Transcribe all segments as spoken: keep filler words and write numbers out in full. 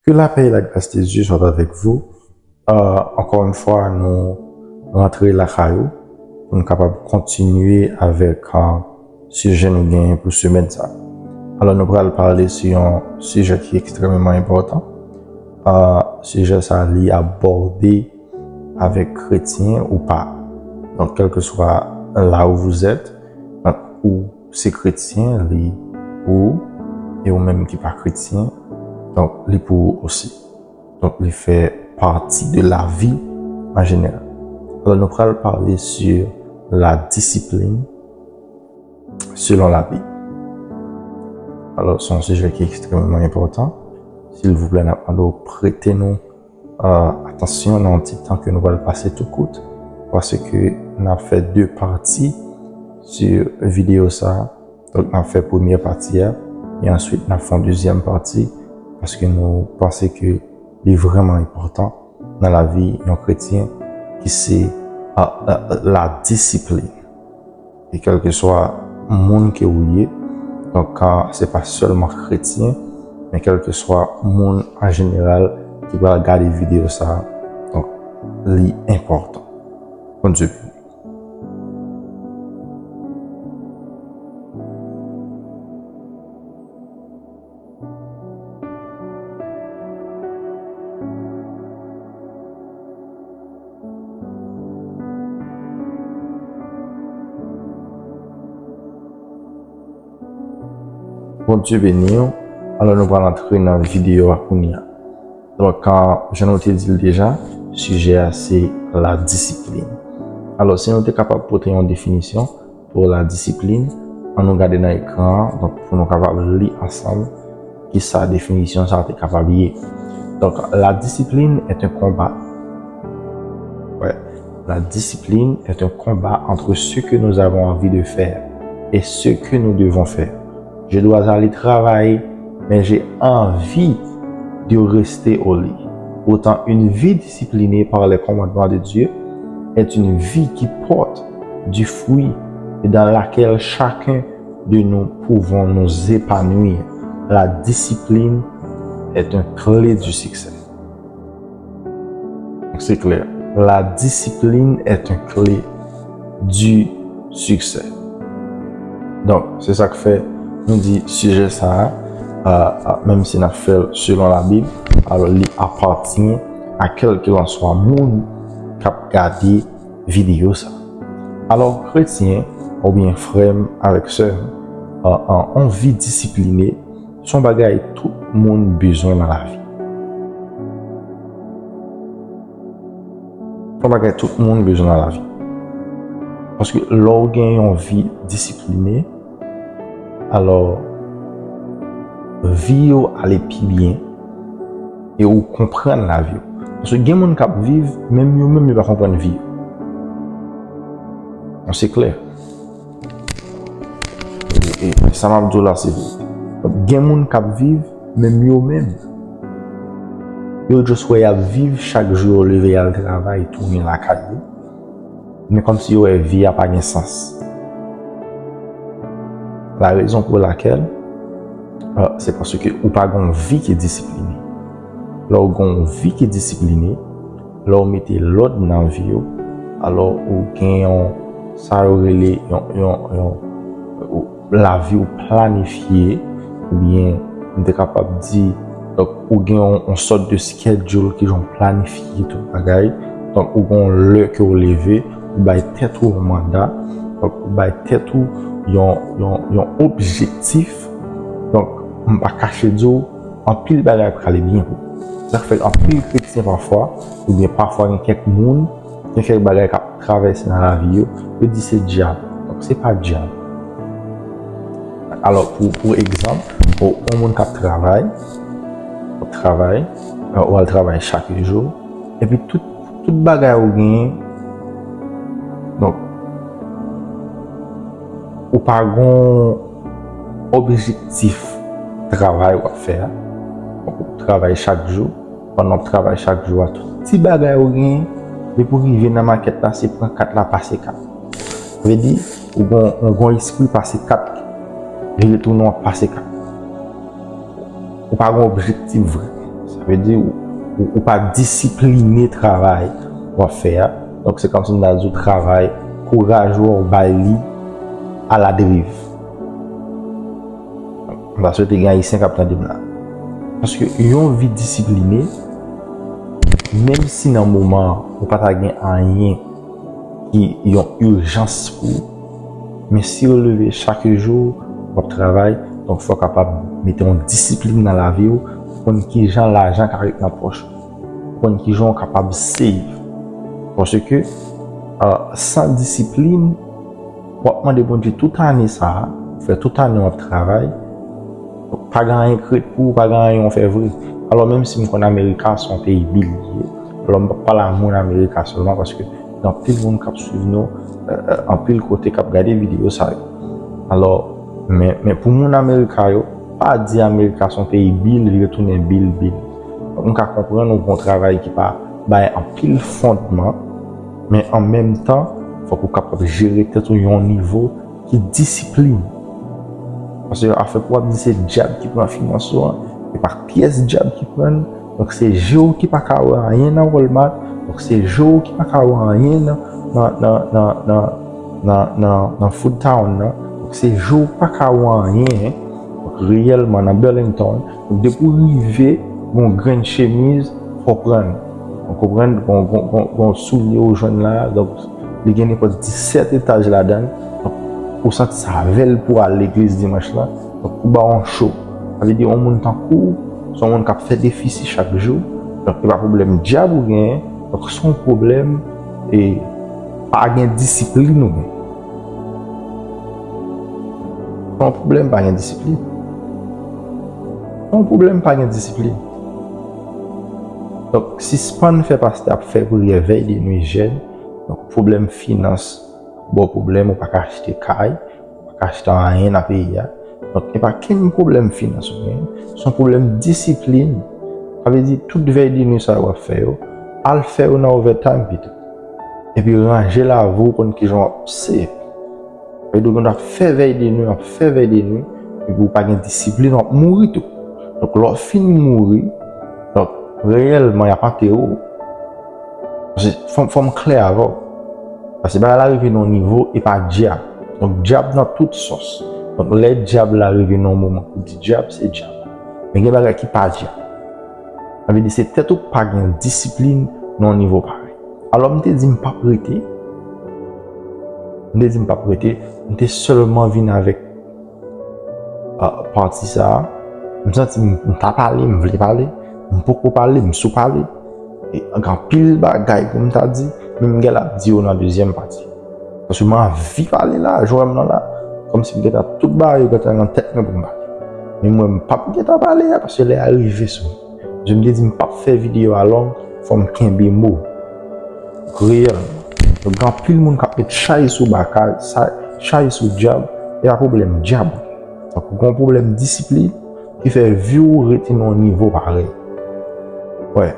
Que la paix et la grâce de Dieu soient avec vous. Euh, encore une fois, nou rantre lakay ou pou nou kapab kontinye avèk uh, sijè nou genyen pou semèn sa. Alò, nou pral pale sou yon sijè ki ekstrèmeman enpòtan. Uh, sijè sa li abòde avèk kretyen ou pa. Donk, kèlkeswa la où vous êtes, donk, ou se kretyen, li pou ou, e ou menm ki pa kretyen, donk, li pou ou osi. Donk, li fè pati de lavi an jeneral. Alò, nou pral pale sur la discipline selon la Bible. Alò, se yon sijè ki ekstrèmeman enpòtan. Silvouplè, n ap mande w prete nou uh, atansyon nan yon ti tan ke nou pral pase tou kout, paske n ap fè de pati sou videyo sa. Donk, n ap fè premyè pati a, e answit n ap fè yon dezyèm pati, paske nou panse ke li vrèman enpòtan nan lavi yon kretyen, ki se uh, uh, la disiplin. E kèlkeswa moun ke ou ye, donk, uh, se pa sèlman kretyen, men kèlkeswa moun an jeneral ki pral gade videyo sa, donk, li enpòtan. Bondye beni. Bondye beni w. Alò, nou pral antre nan videyo a kounye a. Donk, jan nou te di l deja, sijè a se la disiplin. Alò, si nou te kapab pote yon definisyon pou la disiplin, ann nou gade nan ekran an, donk, pou nou kapab li ansanm kisa definisyon sa a te kapab ye. Donk, la discipline est un combat. Ouais. La discipline est un combat entre ce que nous avons envie de faire et ce que nous devons faire. Je dois aller travailler, mais j'ai envie de rester au lit. Pourtant, une vie disciplinée par les commandements de Dieu est une vie qui porte du fruit et dans laquelle chacun de nous pouvons nous épanouir. La discipline est une clé du succès. Se klè. La discipline est une clé du succès. Donk, se sa k fè nou di sijè sa a, euh, euh, menm si n ap fè l selon Labib, alò li apatyen a kèlkelanswa moun k ap gade videyo sa. Alò, kretyen, oubyen frè m avèk sè m, euh, euh, yon vi disipline, se yon bagay tout moun bezwen nan lavi. Se yon bagay tout moun bezwen nan lavi. Paske lè w gen yon vi disipline, alò, vi w ale pi byen e ou konprann lavi w. Paske gen moun k ap viv, menm yo menm yo pa konprann vi yo. Bon, se klè. E, e, e sa m ap di w la, se verite. Gen moun k ap viv, menm yo menm, yo just wè y ap viv, chak jou yo leve, y al travay, tounen lakay yo. Men kòmsi yo wè vi a pa gen sans. La raison pour laquelle, euh, se paske ou pa gen yon vi ki disipline. Lè w gen yon vi ki disipline, lè w mete lòd nan vi w, alò ou gen yon, sa yo rele yon, yon, yon, ou, lavi w planifye, oubyen m te kapab di, donk, ou gen yon, yon sòt de schedule ki jan w planifye tout bagay. Donk, ou gen yon lè ke w leve, ou bay tèt ou yon manda, donk, ou bay tèt ou yon, yon, yon objektif. Donk, m pa kache di w, anpil bagay prale byen pou ou. Sa k fè anpil kretyen pafwa, oubyen pafwa gen kèk moun, gen kèk bagay k ap travèse nan lavi yo, yo di se dyab. Donk, se pa dyab. Alò, pou, pou egzanp, ou, yon moun k ap travay, k ap travay, ou al travay chak jou, epi tout, tout bagay ou genyen, donk, ou pa gon objektif travay w ap fè a. Donk, ou travay chak jou, pandan w ap travay chak jou a, tout ti bagay ou genyen, depi w rive nan makèt la, se pran kat la, pase kat. Sa vle di, ou gon, ou gon espri pase kat, vire tounen w ap pase kat. Ou pa gon objektif vrèman. Sa vle di, ou, ou, ou pa disipline travay w ap fè a. Donk, se kòmsi m ta di w travay, kouraj ou a, ou bay li aladriv. M ta swete gen Ayisyen k ap tande m la. Paske yon vi disipline, menm si nan moman an, ou pa ta gen anyen ki yon ijans pou ou, men si w leve chak jou, w ap travay, donk fò w kapab mete yon disiplin nan lavi w, pou konn kijan lajan ka ret nan pòch ou, pou konn kijan w kapab save. Paske, euh, san disiplin, w ap mande Bondye tout ane sa a, ou fè tout ane w ap travay, pa gen anyen k ret pou ou, pa gen anyen w fè vre. Alò, menm si m konn Amerika se yon peyi bil li ye, alò, m p ap pale a moun Amerika sèlman, paske gen anpil moun k ap swiv nou, euh, euh, anpil kote k ap gade videyo sa yo. Alò, men, men pou moun Amerika yo, pa di Amerika se yon peyi bil, li retounen bil, bil. Donk, m ka konprann ou gen yon travay ki pa bay anpil fondman, men an menm tan, fòk ou kapab jere tèt ou yon nivo ki disiplin. Paske afè pou w ap di se dyab ki pran finans ou an, e pa pyès dyab ki pran l. Donk se je w ki pa ka wè anyen nan Walmart, donk se je w ki pa ka wè anyen nan, nan, nan, nan, nan, nan, nan, nan Food Town nan. Donk se je w pa ka wè anyen, donk reyèlman nan Burlington. Donk depi w rive, gon grenn chemiz, fò w pran l. Ou konprann? Gon, gon, gon, gon soulye ou jwenn la, donk li gen nenpòt disèt etaj ladan l. Donk ou santi sa avè l pou w al legliz dimanch lan. Donk ou ba w yon cho. Sa vle di yon moun tankou w, se yon moun k ap fè defisi chak jou. Donk se pa pwoblèm dyab ou genyen, donk se yon pwoblèm, e, pa gen disiplin ou genyen. Se yon pwoblèm pa gen disiplin. Se yon pwoblèm pa gen disiplin. Donk sispann fè pastè ap fè priyè vèy de nwi jèn. Donk pwoblèm finans ba w pwoblèm, ou pa ka achte kay, ou pa ka achte anyen nan peyi a. Donk e pa kenn pwoblèm finans ou genyen, se yon pwoblèm disiplin. Sa vle di tout vèy de nwi sa yo w ap fè yo, al fè yo nan overtime pito. Epi ranje lavi w, konn kijan w ap save. Sa vle di w konn ap fè vèy de nwi, ap fè vèy de nwi, epi w pa gen disiplin, w ap mouri tou. Donk lè w fin mouri, donk reyèlman y ap antere w. Paske fò, fò m klè avè w. Paske bagay la rive nan yon nivo, e pa dyab. Donk dyab nan tout sòs. Donk lè dyab la rive nan yon moman pou di dyab, se dyab. Men gen bagay ki pa dyab. Sa vle di se tèt ou k pa gen disiplin nan yon nivo parèy. Alò m te di m p ap rete. M te di m p ap rete. M te sèlman vin avèk, ah, pati sa a. M santi m, m ta pale, m vle pale. M poko pale, m sou pale. E gen anpil bagay pou m ta di, men m genlè ap di yo nan dezyèm pati. Paske m anvi pale la, jan w wè m nan la. Kòmsi m gentan tout bagay yo gentan nan tèt mwen pou m pale. Men mwen m p ap gentan pale a, paske lè a rive sou mwen. Jan m te di m p ap fè videyo a long, fò m kenbe mo. Reyèlman. Donk gen anpil moun k ap met chay sou bakal, sa, chay sou dyab, e pa pwoblèm dyab. Donk ou gen yon pwoblèm disiplin ki fè vi w rete nan yon nivo parèy. Wè.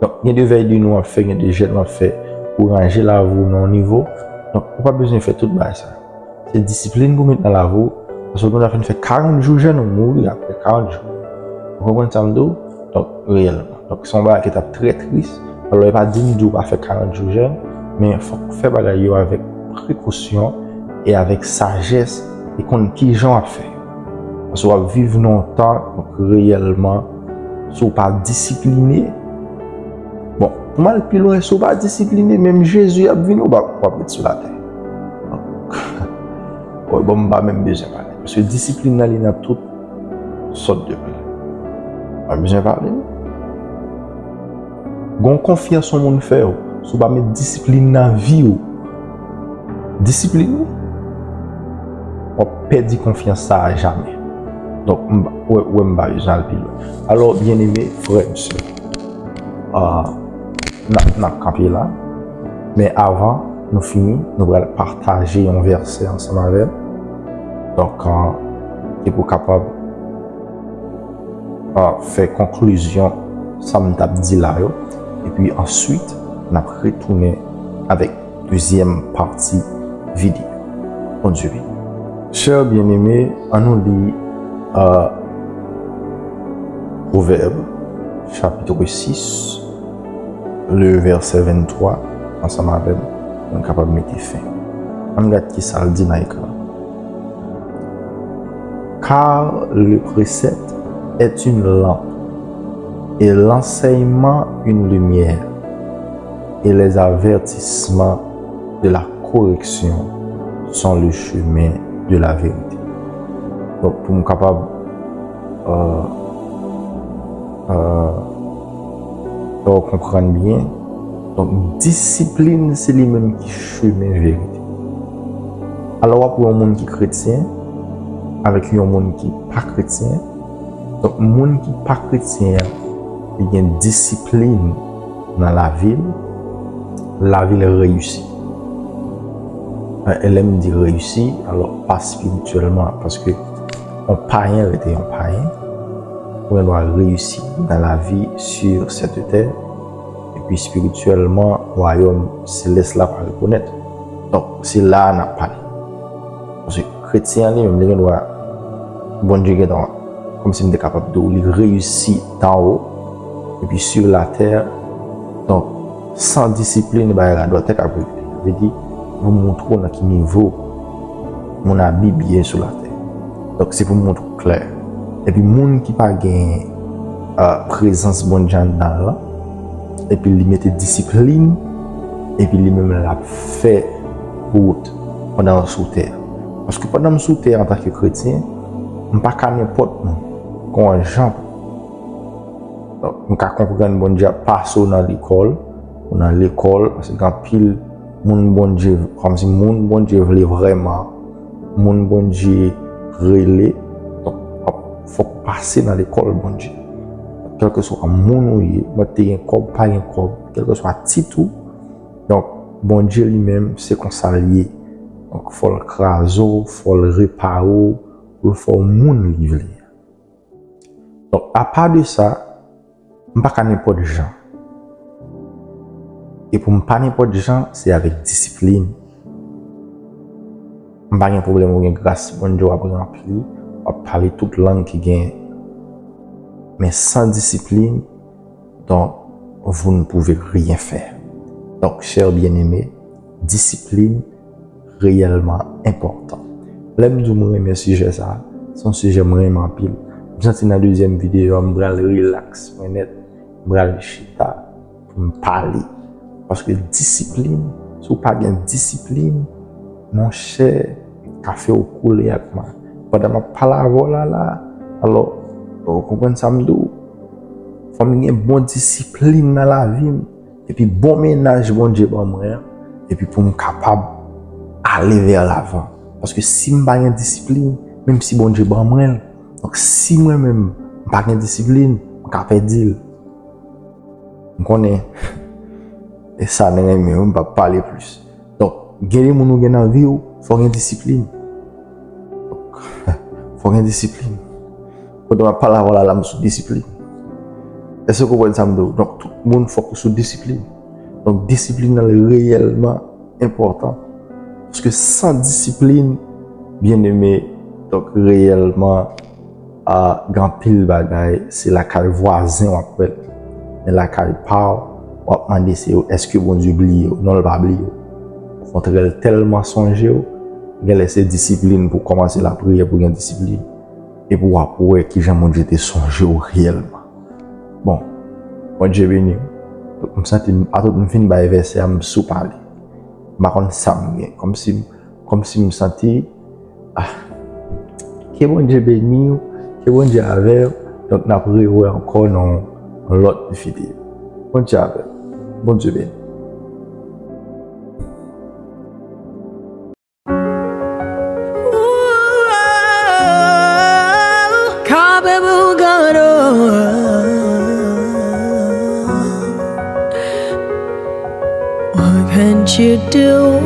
Donk gen de vèy de nwi w ap fè, gen de jèn w ap fè pou ranje lavi w nan yon nivo. Donk ou pa bezwen fè tout bagay sa. Se disiplin pou w met nan lavi w. Paske w konn ap fin fè karant jou jèn, ou mouri apre karant jou. Ou konprann sa m di w? Donk reyèlman. Donk se yon bagay ki t ap trè tris. Alò e pa di m di w pa fè karant jou jèn, men fòk w fè bagay yo avèk prekosyon e avèk sajès e konn kijan w ap fè. Paske w ap viv nan yon tan, donk reyèlman, si w pa disipline, bon, pou m al pi lwen, si w pa disipline, menm Jezi ap vini, w p ap, w ap ret sou latè. Donk, wè, bon, m pa menm bezwen pale. Paske disiplin nan li nan tout sòt de bagay. Pa bezwen pale, non. Gon konfyans yon moun fè w, si w pa met disiplin nan vi w, disiplin, w ap pèdi konfyans sa a jamè. Donk, m, wè, wè m pa bezwen al pi lwen. Alò, byeneme, frè m, sè, ah, n ap, n ap kanpe la. Men avan nou fini, nou pral pataje yon vèsè ansanm avè l. Donk, ah, ki pou kapab, ah, fè konklizyon sa m t ap di la yo. Epi answit, n ap retounen avèk dezyèm pati videyo. Bondye beni. Chè byeneme, ann nou li, ah, Pwovèb Chapitre six, le verset vingt-trois, ansanm avè m, pou n kapab mete fen. Ann gad ki sa l di nan ekran. Car le précepte est une lampe, et l'enseignement une lumière, et les avertissements de la correction sont le chemin de la vérité. Donk, pou m kapab, euh, euh, fè w konprann byen, donk, disiplin, se li menm ki chemen verite. Alò, w ap wè yon moun ki kretyen avèk yon moun ki pa kretyen. Donk, moun ki pa kretyen an, li gen disiplin nan lavi l, lavi l reyisi. E lè m di reyisi, alò, pa espirityèlman, paske yon payen rete yon payen, ou gen dwa reyisi nan lavi sur cette terre, epi espirityèlman, wayòm selès la pa rekonèt. Donk, se la a n ap pale. Paske kretyen an li menm, li gen dwa, Bondye gentan, kòmsi m te kapab di w, li reyisi tan wo, epi sur la terre, donk, san disiplin, bagay la dwat ap regle. Sa vle di, pou m montre w nan ki nivo moun abib ye sou latè. Donk, se pou m montre w klè. Epi moun ki pa gen, euh, prezans Bondye anndan l lan, epi li mete disiplin, epi li menm l ap fè wout pandan l sou tè. Paske pandan m sou tè antanke kretyen, m pa ka nenpòt moun. Gon jan pou Donk, m ka konprann Bondye ap pase w nan lekòl, ou nan lekòl, paske gen anpil moun Bondye, kòmsi moun Bondye vle vrèman, moun Bondye rele, donk, w ap, fòk w pase nan lekòl Bondye. Kèlkeswa moun ou ye, mwen te gen kòb, pa gen kòb, kèlkeswa tit ou, donk, Bondye li menm, se konsa l ye. Donk, fò l kraze w, fò l repare w, pou l fè w moun li vle a. Donk, apa de sa, m pa ka nenpòt jan. E pou m pa nenpòt jan, se avèk disiplin. M pa gen pwoblèm ou gen gras Bondye w ap ranpli, w ap pale tout lang ki gen. Men san disiplin, donc, vous ne pouvez rien faire. Donc, chers bien-aimés, disiplin reyèlman enpòtan. Lè m di w m renmen sijè sa a, se yon sijè m renmen anpil. M santi nan dezyèm videyo a, m pral rilaks mwen nèt, m pral chita pou m pale. Paske disiplin, si w pa gen disiplin, monchè, ka fè w koule ak ma. Pandan m ap pale avè w la, la, alò, ou konprann sa m di w? Fò m gen bon disiplin nan lavi m. Epi bon mennaj Bondye ban mwen an, epi pou m kapab ale vè lavan. Paske si m pa gen disiplin, menm si Bondye ban mwen l, donk si mwen menm m pa gen disiplin, m ka pèdi l. M konnen, e sa n renmen, m p ap pale plis. Donk, gen de moun ou gen nan vi w, fò w gen disiplin. Donk, fò w gen disiplin. Kote m ap pale avè w la, la m sou disiplin. Èske w konprann sa m di w? Donk, tout moun fòk ou sou disiplin. Donk, disiplin nan li reyèlman enpòtan. Paske san disiplin, byeneme, donk, reyèlman, a, gen anpil bagay, se lakay vwazen w ap wè l. Men lakay pa w, w ap mande se èske Bondye bliye w? Non, l pa bliye w. Okontrè, l tèlman sonje w, genlè se disiplin pou w kòmanse lapriyè, pou w gen disiplin. Epi w ap wè kijan Bondye te sonje w reyèlman. Bon, Bondye beni w. M santi m, atout m fin bay vèsè a, m sou pale. M pa konn sa m gen. Kòmsi, kòmsi m santi, ah, ke Bondye beni w, ke Bondye avè w. Donk, n ap rewè ankò nan yon lòt videyo. Bondye avè w. Bondye beni w. What can't you do?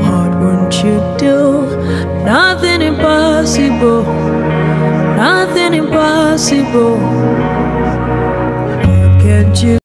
What won't you do? Nothing impossible, nothing impossible. What can't you